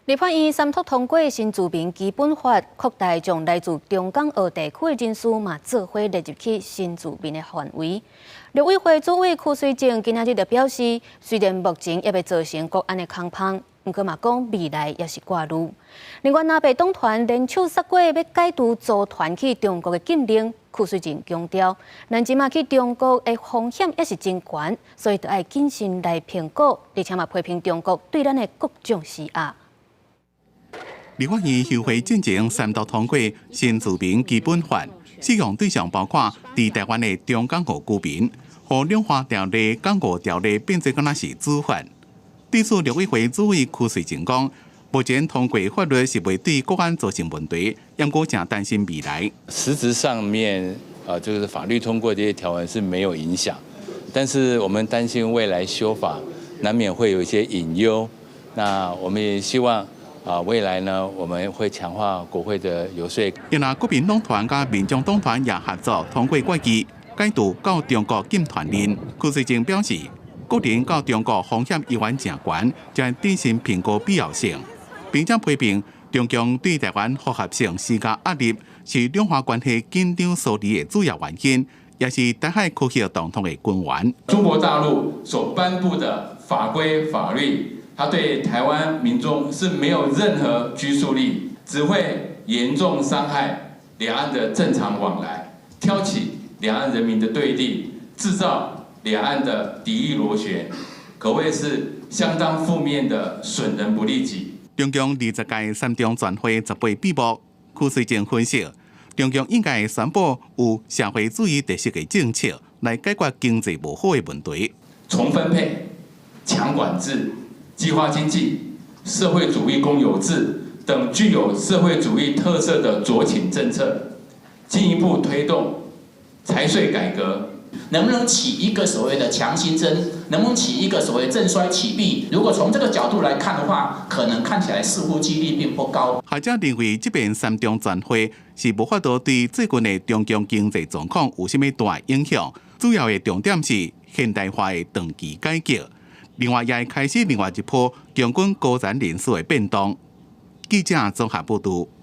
立法院三讀通過新住民基本法，擴大將來自中港澳地區的人士嘛做伙列入去新住民的範圍。陸委會主委邱垂正今仔日就表示，雖然目前猶未造成國安的空芳，毋過嘛講未來也是掛慮。另外，藍白黨團聯手殺過欲解除組團去中國的禁令，邱垂正強調，咱這馬去中國的風險猶是真懸，所以著愛謹慎來評估，而且嘛批評中國對咱的各種施壓。立法院休會進前三讀通過新住民基本法，適用對象包括佇台灣的中港澳居民，予兩岸條例、港澳條例變做敢若是子法。對此，陸委會主委邱垂正講，目前通過法律是袂對國安造成問題，毋過誠擔心未來。實質上面，就是法律通過這些條文是沒有影響，但是我們擔心未來修法難免會有一些隱憂。那我們也希望，未來呢，我們會強化國會的遊說。另外，國民黨團佮民眾黨團也合作通過決議，解除到中國禁團令。邱垂正表示，國人到中國風險依然誠懸，將謹慎評估必要性，並且批評中共對台灣複合性施加壓力，是兩岸關係緊張疏離的主要原因，也是台海區域動盪的根源。中國大陸所頒布的法規法律，它對台灣民眾是沒有任何拘束力，只會嚴重傷害兩岸的正常往來，挑起兩岸人民的對立，製造兩岸的敵意螺旋，可謂是相當負面的損人不利己。中共二十屆三中全會18閉幕，邱垂正分析，中共應該宣布有社會主義特色的政策來解決經濟無好的問題。重分配、強管制、計劃經濟、社會主義公有制等具有社會主義特色的左傾政策，進一步推動財稅改革。能不能起一個所謂的強心針？能不能起一個所謂振衰起敝？如果從這個角度來看的話，可能看起來似乎幾率並不高。學者認為，這遍三中全會是無法度對最近的中共經濟狀況有啥物大影響。主要的重點是現代化的長期改革。另外，也會開始另外一波共軍高層人士的變動。記者綜合報導。